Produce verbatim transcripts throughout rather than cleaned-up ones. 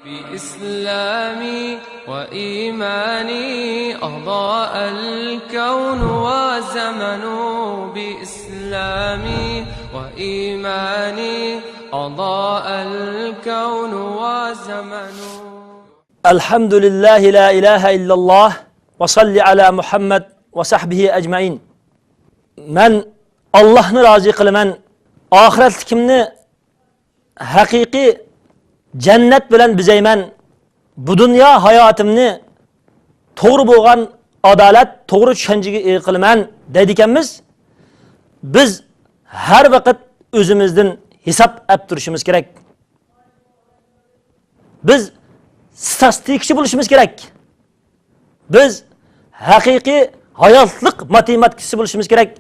بإسلامي وإيماني أضاء الكون وزمن. بإسلامي وإيماني أضاء الكون وزمن. الحمد لله لا إله إلا الله وصل على محمد وصحبه أجمعين. مەن ئاللاھنى رازى قىلىمەن، ئاخىرەتلىكىمنى ھەقىقىي جەننەت بىلەن بېزەيمەن، بۇ دۇنيا ھاياتىمنى توغرا بولغان ئادالەت، توغرا چۈشەنچىگە ئىگە قىلىمەن دەيدىكەنمىز. بىز ھەر ۋاقىت ئۆزىمىزدىن ھېساب ئەپ تۇرۇشىمىز كېرەك. بىز ستاتىستىكىچى بولۇشىمىز كېرەك. بىز ھەقىقىي ھاياتلىق ماتېماتىكىسى بولۇشىمىز كېرەك.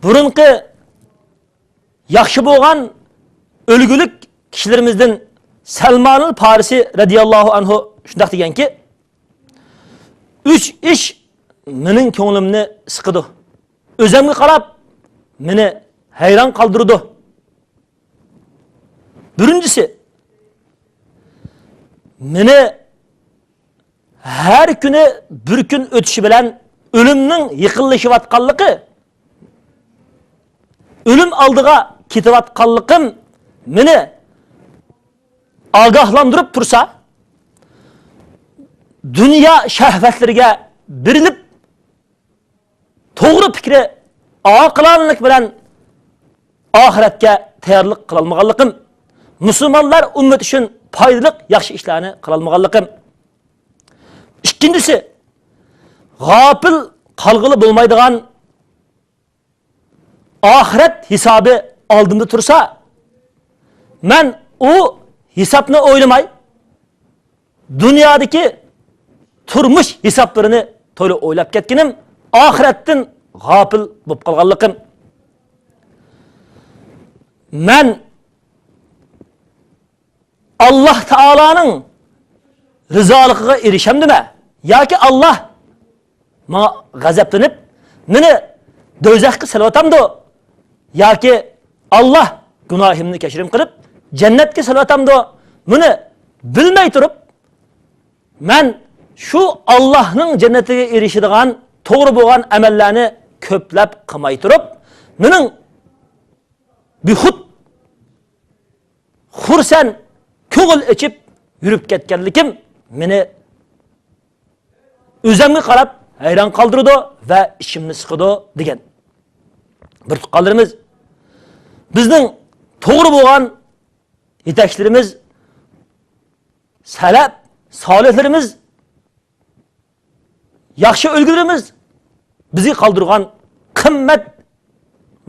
بۇرۇنقى ياخشى بولغان، ئۈلگىلىك كىشىلىرىمىزدىن سەلمانىل پارسى رەزىياللاھۇ ئەنھۇ شۇنداق دېگەنكى، ئۈچ ئىش مېنىڭ كۆڭلۈمنى سىقىدۇ. ئۆزۈمگە قاراپ، مېنى ھەيران قالدۇرىدۇ. بىرىنچىسى، مېنى ھەر كۈنى بىر كۈن ئۆتۈشى بىلەن ئۆلۈمنىڭ يېقىنلىشىۋاتقانلىقى، ئۆلۈم ئالدىغا كېتىۋاتقانلىقىم مېنى ئاگاھلاندۇرۇپ تۇرسا، دۇنيا شەھۋەتلىرىگە بېرىلىپ، توغرا پىكرى، ئاقىلانىلىك بىلەن ئاخىرەتكە تەييارلىق قىلالمىغانلىقىم، مۇسۇلمانلار ئۈممىتى ئۈچۈن پايدىلىق ياخشى ئىشلارنى قىلالمىغانلىقىم. ئىككىنچىسى، غاپىل قالغىلى بولمايدىغان ئاخىرەت ھېسابى ئالدىمدا تۇرسا، مەن ئۇ ھېسابنى ئويلىماي، دۇنيادىكى تۇرمۇش ھېسابلىرىنى تولا ئويلاپ كەتكىنىم، ئاخىرەتتىن غاپىل بولۇپ قالغانلىقىم. مەن ئاللاھ تائالانىڭ رىزالىقىغا ئېرىشەمدىمەن ياكى ئاللاھ ماڭا غەزەپلىنىپ، مېنى دوزاخقا سېلىۋاتامدۇ ياكى ئاللاھ گۇناھىمنى كەچۈرۈم قىلىپ، جەننەتكە سېلىۋاتامدۇ، بۇنى بىلمەي تۇرۇپ، مەن شۇ ئاللاھنىڭ جەننىتىگە ئېرىشىدىغان توغرا بولغان ئەمەللەرنى كۆپلەپ قىلماي تۇرۇپ، مېنىڭ بىخۇد خۇرسەن، كۆڭۈل ئېچىپ يۈرۈپ كەتكەنلىكىم مېنى ئۆزۈمگە قاراپ ھەيران قالدۇرىدۇ ۋە ئىچىمنى سىقىدۇ، دېگەن. بىر تۇغقانلىرىمىز، بىزنىڭ توغرا بولغان يېتەكچىلىرىمىز، سەلەپ سالىھلىرىمىز، ياخشى ئۈلگىلىرىمىز بىزگە قالدۇرغان قىممەت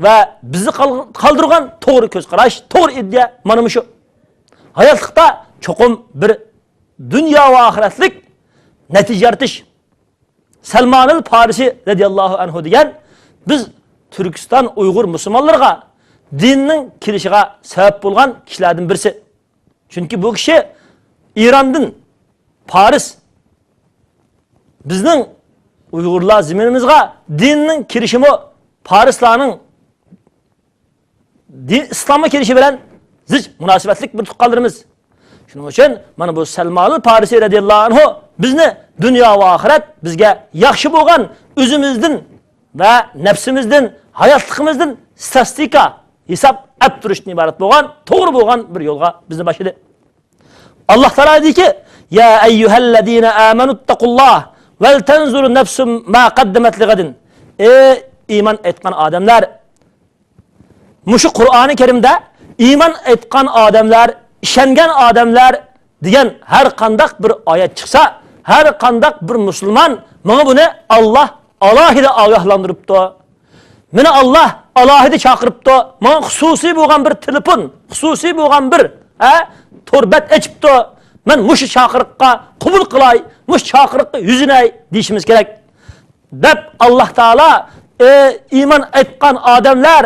ۋە بىزگە قال-، قالدۇرغان توغرا كۆز قاراش، توغرا ئىدىيە مانا مۇشۇ. ھاياتلىقتا چوقۇم بىر دۇنيا ۋە ئاخىرەتلىك نەتىجە يارىتىش. سەلمانىل پارسى رەزىياللاھۇ ئەنھۇ دېگەن، بىز تۈركىستان ئۇيغۇر مۇسۇلمانلىرىغا دىننىڭ كېلىشىغا سەۋەب بولغان كىشىلەردىن بىرسى. چۈنكى بۇ كىشى ئىراندىن پارس، بىزنىڭ ئۇيغۇرلار زېمىنىمىزغا دىننىڭ كىرىشىمۇ پارسلارنىڭ دىن ئىسلامغا كىرىشى بىلەن زىچ مۇناسىۋەتلىك بىر تۇغقانلىرىمىز. شۇنىڭ ئۈچۈن مانا بۇ سەلمانىل پارسى رەزىياللاھۇ ئەنھۇ بىزنى دۇنيا ۋە ئاخىرەت بىزگە ياخشى بولغان، ئۆزىمىزدىن ۋە نەپسىمىزدىن، ھاياتلىقىمىزدىن ستاتىستىكا، ھېساب ئەپ تۇرۇشتىن ئىبارەت بولغان، توغرا بولغان بىر يولغا بىزنى باشلىدى. ئاللاھ تائالا دېدىكى، يا ئەييۇھەللەزىنە ئامەنۇتتەقۇللاھ ۋەلتەنزۇر نەفسۇم ما قەددەمەت لىغەدىن. ئەي ئىمان ئېيتقان ئادەملەر! مۇشۇ قۇرئانى كەرىمدە ئىمان ئېيتقان ئادەملەر، ئىشەنگەن ئادەملەر دېگەن ھەر قانداق بىر ئايەت چىقسا، ھەر قانداق بىر مۇسۇلمان ماڭا بۇنى ئاللاھ ئالاھىدە ئاگاھلاندۇرۇپتۇ. مېنى ئاللاھ ئالاھىدە چاقىرىپتۇ. ماڭا خۇسۇسىي بولغان بىر تېلېفون، خۇسۇسىي بولغان بىر، ھە، تور بەت ئېچىپتۇ. مەن مۇشۇ چاقىرىققا قوبۇل قىلاي، مۇشۇ چاقىرىققا يۈزلىنەي دېيىشىمىز كېرەك. دەپ ئاللاھ تائالا، ئى ئىمان ئېيتقان ئادەملەر،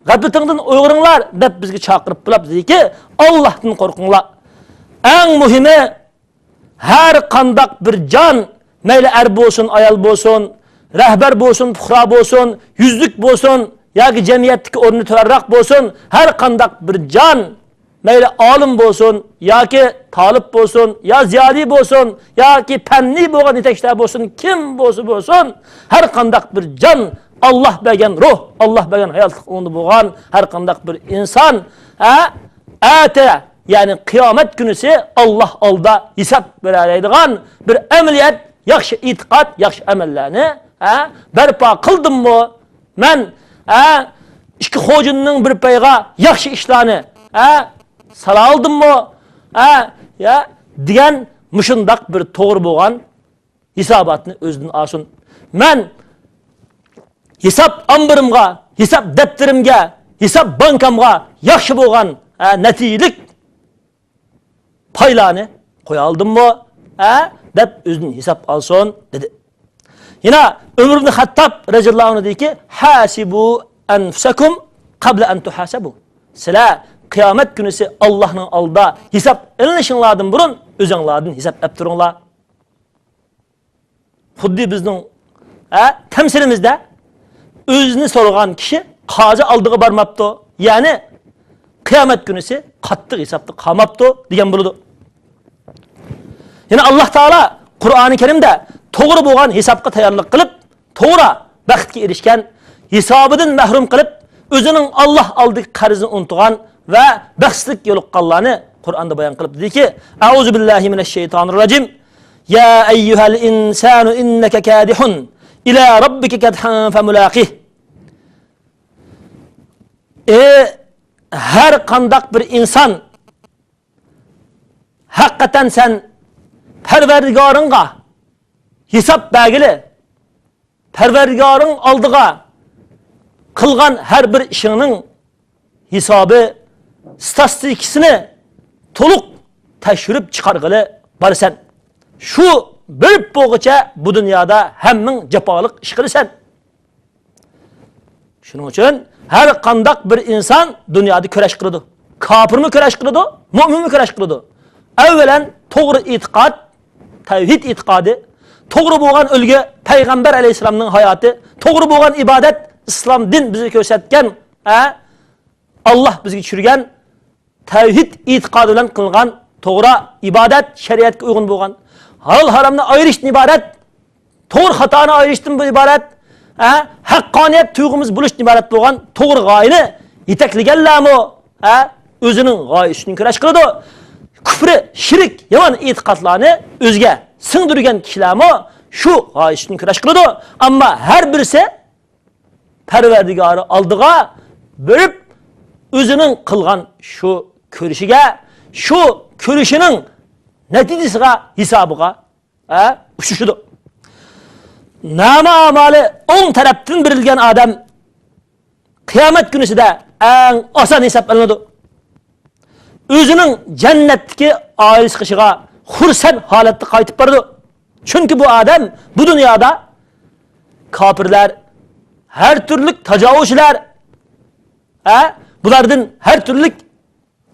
غەپلىتىڭدىن ئويغىنىڭلار دەپ بىزگە چاقىرىپ بولۇپ دېدىكى، ئاللاھتىن قورقۇڭلار. ئەڭ مۇھىمى، ھەر قانداق بىر جان، مەيلى ئەر بولسۇن، ئايال بولسۇن، رەھبەر بولسۇن، پۇقرا بولسۇن، يۈزلۈك بولسۇن، ياكى جەمئىيەتتىكى ئورنى تۆۋەنرەك بولسۇن، ھەر قانداق بىر جان، مەيلى ئالىم بولسۇن، ياكى تالىپ بولسۇن، يا زىيالىي بولسۇن، ياكى پەننىي بولغان يېتەكچىلەر بولسۇن، كىم بولسا بولسۇن، ھەر قانداق بىر جان، ئاللا بەرگەن روھ، ئاللا بەرگەن ھاياتلىق ئۇندا بولغان ھەر قانداق بىر ئىنسان، ھە، ئەتە، يەنى قىيامەت كۈنىسى ئاللا ئالدىدا ھېساب بېرەلەيدىغان بىر ئەمەلىيەت، ياخشى ئېتىقاد، ياخشى ئەمەللەرنى، ھە، بەرپا قىلدىممۇ؟ مەن، ھە، ئىككى خوجىنىڭ بىر پايىغا ياخشى ئىشلارنى، ھە، سالالدىممۇ؟ ھە، يا، دېگەن مۇشۇنداق بىر توغرا بولغان ھېساباتنى ئۆزىدىن ئالسۇن. مەن ھېساب ئامبىرىمغا، ھېساب دەپتىرىمگە، ھېساب بانكامغا ياخشى بولغان، ھە، نەتىجىلىك پايلارنى قويالدىممۇ؟ ھە؟ دەپ ئۆزىدىن ھېساب ئالسۇن، دېدى. يەنە ئۆمەر ئىبن خەتتاب رەزىياللاھۇ ئەنھۇ دېدىكى، «ھاسىبۇ ئەنفۇسەكۇم قەبلە ئەن تۇھاسەبۇ.» سىلەر قىيامەت كۈنىسى ئاللاھنىڭ ئالدىدا ھېساب ئېلىنىشىڭلاردىن بۇرۇن ئۆزۈڭلاردىن ھېساب ئەپ تۇرۇڭلار. خۇددى بىزنىڭ، ھە، تەمسىلىمىزدە ئۆزىنى سورىغان كىشى قازى ئالدىغا بارماپتۇ، يەنى قىيامەت كۈنىسى قاتتىق ھېسابتا قالماپتۇ دېگەن بولىدۇ. يەنە ئاللا تائالا قۇرئانى كەرىمدە توغرا بولغان ھېسابقا تەييارلىق قىلىپ، توغرا بەختكە ئېرىشكەن، ھېسابىدىن مەھرۇم قىلىپ، ئۆزىنىڭ ئاللا ئالدىدىكى قەرزىنى ئۇنتۇغان ۋە بەختسىزلىككە يولۇققانلارنى قۇرئاندا بايان قىلىپ دېدىكى، «ئەئۇزۇ بىللاھى مىنەششەيتانىرراجىم. يا ئەييۇھەل ئىنسانۇ ئىننەكە كادىھۇن ئىلا رەببىكە كەدھەن فەمۇلاقىھ.» ئى ھەر قانداق بىر ئىنسان، ھەقىقەتەن سەن پەرۋەردىگارىڭغا ھېساب بەرگىلى، پەرۋەردىگارىڭ ئالدىغا قىلغان ھەر بىر ئىشىڭنىڭ ھېسابى، ستاتىستىكىسىنى تولۇق تەكشۈرۈپ چىقارغىلى بارىسەن. شۇ بېرىپ بولغۇچە بۇ دۇنيادا ھەممىڭ جاپالىق ئىش قىلىسەن. شۇنىڭ ئۈچۈن ھەر قانداق بىر ئىنسان دۇنيادا كۈرەش قىلىدۇ. كاپىرمۇ كۈرەش قىلىدۇ، مۆمىنمۇ كۈرەش قىلىدۇ. ئەۋۋەلەن توغرا ئېتىقاد، تەۋھىد ئېتىقادى، توغرا بولغان ئۈلگە، پەيغەمبەر ئەلەيھىسسالامنىڭ ھاياتى، توغرا بولغان ئىبادەت، ئىسلام دىن بىزگە كۆرسەتكەن، ئە، ئاللا بىزگە چۈشۈرگەن تەۋھىد ئېتىقادى بىلەن قىلىنغان توغرا ئىبادەت، شەرىئەتكە ئۇيغۇن بولغان، ھالال ھارامنى ئايرىشتىن ئىبارەت، توغرا خاتانى ئايرىشتىن بۇ ئىبارەت، ھە، ھەققانىيەت تۇيغۇمىز بولۇشتىن ئىبارەت بولغان توغرا غايىنى يېتەكلىگەنلەرمۇ، ھە، ئۆزىنىڭ غايىسى ئۈچۈن كۈرەش قىلىدۇ. كۇپرى، شىرك، يامان ئېتىقادلارنى ئۆزىگە سىڭدۈرگەن كىشىلەرمۇ شۇ غايىسى ئۈچۈن كۈرەش قىلىدۇ. ئەمما ھەر بىرسى پەرۋەردىگارى ئالدىغا بېرىپ، ئۆزىنىڭ قىلغان شۇ كۈرىشىگە، شۇ كۈرىشىنىڭ نەتىجىسىگە، ھېسابىغا، ھە، ئۇچرىشىدۇ. نامە ئامالى ئوڭ تەرەپتىن بېرىلگەن ئادەم قىيامەت كۈنىسىدە ئەڭ ئاسان ھېسابلىنىدۇ. ئۆزىنىڭ جەننەتتىكى ئائىلىسى قېشىغا خۇرسەن ھالەتتە قايتىپ بارىدۇ. چۈنكى بۇ ئادەم بۇ دۇنيادا كاپىرلار، ھەر تۈرلۈك تاجاۋۇزچىلار، ھە، بۇلاردىن ھەر تۈرلۈك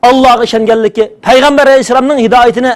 ئاللاغا ئىشەنگەنلىكى، پەيغەمبەر ئەلەيھىسسالامنىڭ ھىدايىتىنى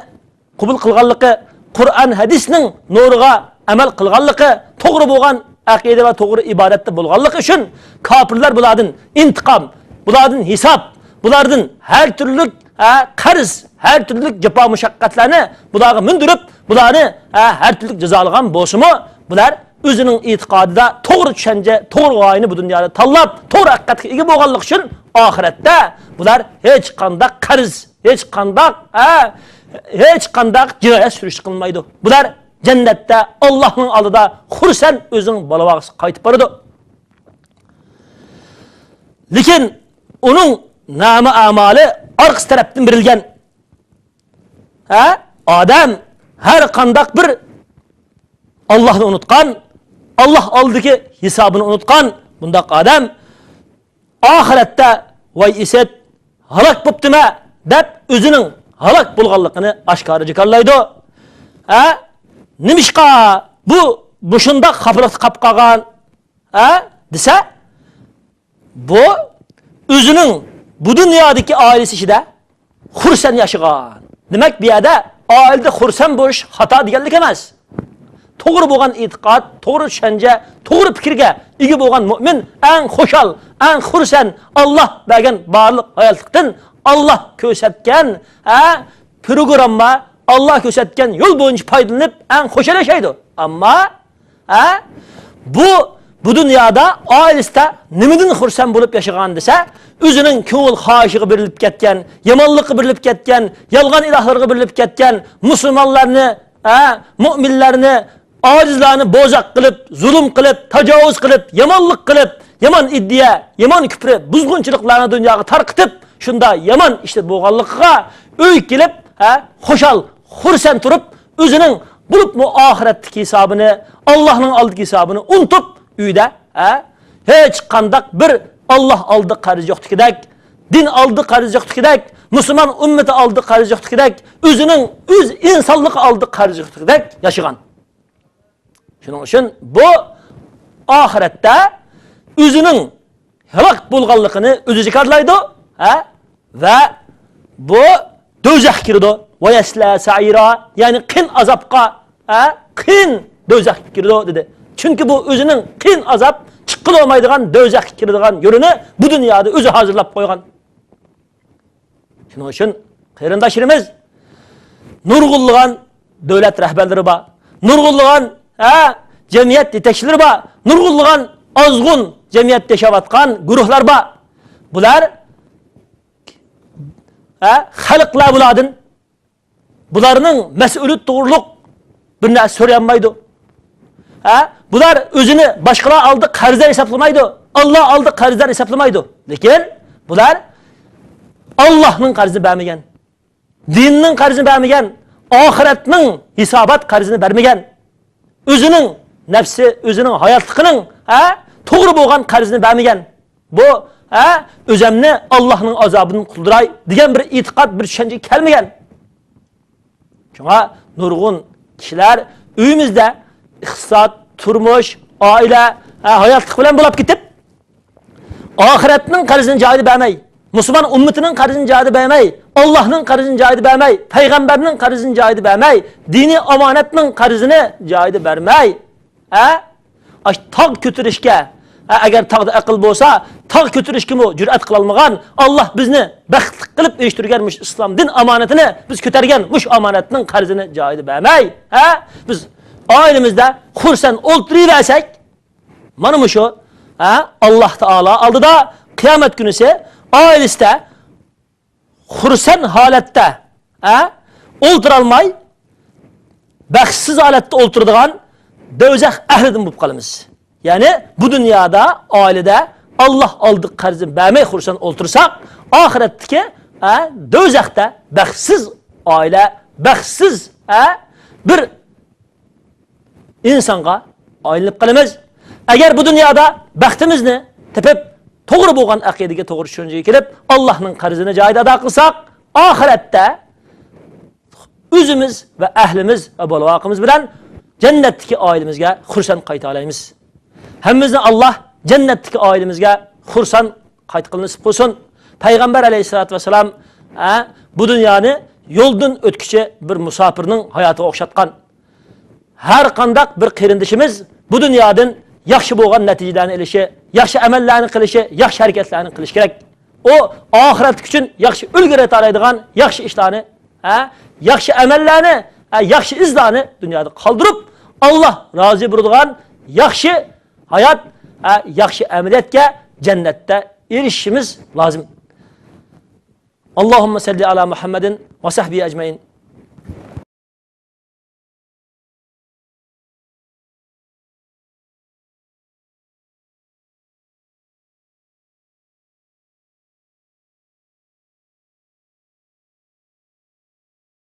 قوبۇل قىلغانلىقى، قۇرئان ھەدىسنىڭ نۇرىغا ئەمەل قىلغانلىقى، توغرا بولغان ئەقىدە ۋە توغرا ئىبادەتتە بولغانلىقى ئۈچۈن كاپىرلار بۇلاردىن ئىنتىقام، بۇلاردىن ھېساب، بۇلاردىن ھەر تۈرلۈك، ھە، قەرز، ھەر تۈرلۈك جاپا مۇشەققەتلەرنى بۇلارغا مىندۈرۈپ، بۇلارنى، ھە، ھەر تۈرلۈك جازالىغان بولسىمۇ، بۇلار ئۆزىنىڭ ئېتىقادىدا توغرا چۈشەنچە، توغرا غايىنى بۇ دۇنيادا تاللاپ، توغرا ھەقىقەتكە ئىگە بولغانلىقى ئۈچۈن ئاخىرەتتە بۇلار ھېچقانداق قەرز، ھېچقانداق، ھە، ھېچقانداق جىنايەت سۈرۈشتە قىلمايدۇ. بۇلار جەننەتتە ئاللاھنىڭ ئالدىدا خۇرسەن ئۆزىنىڭ بالا-ۋاقىسىغا قايتىپ بارىدۇ. لېكىن ئۇنىڭ نامە ئامالى ئارقىسى تەرەپتىن بېرىلگەن. ھە؟ ئادەم ھەر قانداق بىر ئاللاھنى ئۇنتقان، ئاللاھ ئالدىدىكى ھېسابىنى ئۇنتقان بۇنداق ئادەم ئاخىرەتتە، ۋاي ئىسىت، ھالاك بوپتىمە دەپ ئۆزىنىڭ ھالاك بولغانلىقىنى ئاشكارا جاكارلايدۇ. ھە؟ نېمىشقا بۇ مۇشۇنداق خاپىلىقتا قاپ قالغان؟ ھە؟ دېسە، بۇ ئۆزىنىڭ بۇ دۇنيادىكى ئائىلىسى ئىچىدە خۇرسەن ياشىغان. دېمەك، بۇ يەردە ئائىلىدە خۇرسەن بولۇش خاتا دېگەنلىك ئەمەس. توغرا بولغان ئېتىقاد، توغرا چۈشەنچە، توغرا پىكىرگە ئىگە بولغان مۆمىن ئەڭ خۇشال، ئەڭ خۇرسەن، ئاللا بەرگەن بارلىق ھاياتلىقتىن، ئاللا كۆرسەتكەن، ھە، پروگرامما، ئاللا كۆرسەتكەن يول بويىچە پايدىلىنىپ، ئەڭ خۇشال ياشايدۇ. ئەمما ھە؟ بۇ، بۇ دۇنيادا ئائىلىسىدە نېمىدىن خۇرسەن بولۇپ ياشىغان دېسە، ئۆزىنىڭ كۆڭۈل خاھىشىغا بېرىلىپ كەتكەن، يامانلىققا بېرىلىپ كەتكەن، يالغان ئىلاھلارغا بېرىلىپ كەتكەن، مۇسۇلمانلارنى، ھە، مۆمىنلەرنى، ئاجىزلارنى بوزەك قىلىپ، زۇلۇم قىلىپ، تاجاۋۇز قىلىپ، يامانلىق قىلىپ، يامان ئىدىيە، يامان كۇپرى، بۇزغۇنچىلىقلارنى دۇنياغا تارقىتىپ، شۇنداق يامان ئىشلار بولغانلىقىغا ئۆيگە كېلىپ، ھە، خۇشال، خۇرسەن تۇرۇپ، ئۆزىنىڭ بولۇپمۇ ئاخىرەتتىكى ھېسابىنى، ئاللاھنىڭ ئالدىدىكى ھېسابىنى ئۇنتۇپ، ئۆيدە، ھە، ھېچقانداق بىر ئاللاھ ئالدىدا قەرزى يوقتىكىدەك، دىن ئالدىدا قەرزى يوقتىكىدەك، مۇسۇلمان ئۈممىتى ئالدىدا قەرزى يوقتىكىدەك، ئۆزىنىڭ، ئۆز ئىنسانلىقى ئالدىدا قەرزى يوقتىكىدەك ياشىغان. شۇنىڭ ئۈچۈن بۇ ئاخىرەتتە ئۆزىنىڭ ھالاك بولغانلىقىنى ئۆزى جاكارلايدۇ، ھە؟ ۋە بۇ دوزاخقا كىرىدۇ. ۋەيەسلە سەئىرا، يەنى قىيىن ئازابقا، ھە؟ قىيىن دوزاخقا كىرىدۇ دېدى. چۈنكى بۇ ئۆزىنىڭ قىيىن ئازاب، چىققىلى بولمايدىغان دوزاخقا كىرىدىغان يولىنى بۇ دۇنيادا ئۆزى ھازىرلاپ قويغان. شۇنىڭ ئۈچۈن قېرىنداشلىرىمىز، نۇرغۇنلىغان دۆلەت رەھبەرلىرى بار، نۇرغۇنلىغان، ھە، جەمئىيەت يېتەكچىلىرى بار، نۇرغۇنلىغان ئازغۇن جەمئىيەتتە ياشاۋاتقان گۇرۇھلار بار. بۇلار، ھە، خەلقلەر بۇلاردىن، بۇلارنىڭ مەسئۇلىيىتى توغرۇلۇق بىر نەرسە سورىيالمايدۇ. ھە؟ بۇلار ئۆزىنى باشقىلار ئالدىدا قەرزدار ھېسابلىمايدۇ. ئاللا ئالدىدا قەرزدار ھېسابلىمايدۇ. لېكىن بۇلار ئاللاھنىڭ قەرزىنى بەرمىگەن، دىننىڭ قەرزىنى بەرمىگەن، ئاخىرەتنىڭ ھېسابات قەرزىنى بەرمىگەن. ئۆزىنىڭ نەپسى، ئۆزىنىڭ ھاياتلىقىنىڭ، ھە، توغرا بولغان قەرزىنى بەرمىگەن. بۇ، ھە، ئۆزەمنى ئاللاھنىڭ ئازابىدىن قۇتۇلدۇراي دېگەن بىر ئېتىقاد، بىر چۈشەنچىگە كەلمىگەن. شۇڭا نۇرغۇن كىشىلەر ئۆيىمىزدە ئىقتىساد، تۇرمۇش، ئائىلە، ھە، ھاياتلىق بىلەن بولاپ كېتىپ، ئاخىرەتنىڭ قەرزىنى جايىدا بەرمەي، مۇسۇلمان ئۈممىتىنىڭ قەرزىنى جايىدا بەرمەي، ئاللاھنىڭ قەرزىنى جايىدا بەرمەي، پەيغەمبەرنىڭ قەرزىنى جايىدا بەرمەي، دىنىي ئامانەتنىڭ قەرزىنى جايىدا بەرمەي، ھە؟ ئاشۇ تاغ كۆتۈرۈشكە، ھە، ئەگەر تاغدا ئەقىل بولسا، تاغ كۆتۈرۈشكىمۇ جۈرئەت قىلالمىغان، ئاللاھ بىزنى بەختلىك قىلىپ ئېرىشتۈرگەن مۇشۇ ئىسلام دىن ئامانىتىنى بىز كۆتەرگەن مۇشۇ ئامانەتنىڭ قەرزىنى جايىدا بەرمەي، ھە؟ بىز ئائىلىمىزدە خۇرسەن ئولتۇرۇۋەرسەك، مانا مۇشۇ، ھە، ئاللاھ تائالا ئالدىدا قىيامەت كۈنىسى ئائىلىسىدە خۇرسەن ھالەتتە، ھە، ئولتۇرالماي، بەختسىز ھالەتتە ئولتۇرىدىغان دوزاخ ئەھلىدىن بولۇپ قالىمىز. يەنى بۇ دۇنيادا، ئائىلىدە ئاللاھ ئالدىغا قەرزىنى بەرمەي خۇرسەن ئولتۇرساق، ئاخىرەتتىكى، ھە، دوزاختا بەختسىز ئائىلە، بەختسىز، ھە، بىر ئىنسانغا ئايلىنىپ قالىمىز. ئەگەر بۇ دۇنيادا بەختىمىزنى تېپىپ، توغرا بولغان ئەقىدىگە، توغرا چۈشەنچىگە كېلىپ، ئاللاھنىڭ قەرزىنى جايىدا ئادا قىلساق، ئاخىرەتتە ئۆزىمىز ۋە ئەھلىمىز ۋە بولا-باقىمىز بىلەن جەننەتتىكى ئائىلىمىزگە خۇرسەن قايتالايمىز. ھەممىمىزنى ئاللاھ جەننەتتىكى ئائىلىمىزگە خۇرسەن قايتقىلى نېسىپ قىلسۇن. پەيغەمبەر ئەلەيھىسسالاتۇ ۋەسسالام، ھە، بۇ دۇنيانى يولدىن ئۆتكۈچى بىر مۇساپىرنىڭ ھاياتىغا ئوخشاتقان. ھەر قانداق بىر قېرىندىشىمىز بۇ دۇنيادىن ياخشى بولغان نەتىجىلەرنى ئېلىشى، ياخشى ئەمەللەرنى قىلىشى، ياخشى ھەرىكەتلەرنى قىلىشى كېرەك. ئۇ ئاخىرەت ئۈچۈن ياخشى ئۈلگە رەتالايدىغان ياخشى ئىشلارنى، ھە، ياخشى ئەمەللەرنى، ھە، ياخشى ئىزلارنى دۇنيادا قالدۇرۇپ، ئاللاھ رازى بولىدىغان ياخشى ھايات، ھە، ياخشى ئەمەلىيەتكە جەننەتتە ئېرىشىشىمىز لازىم. اللهم صل على محمد وصحبه أجمعين.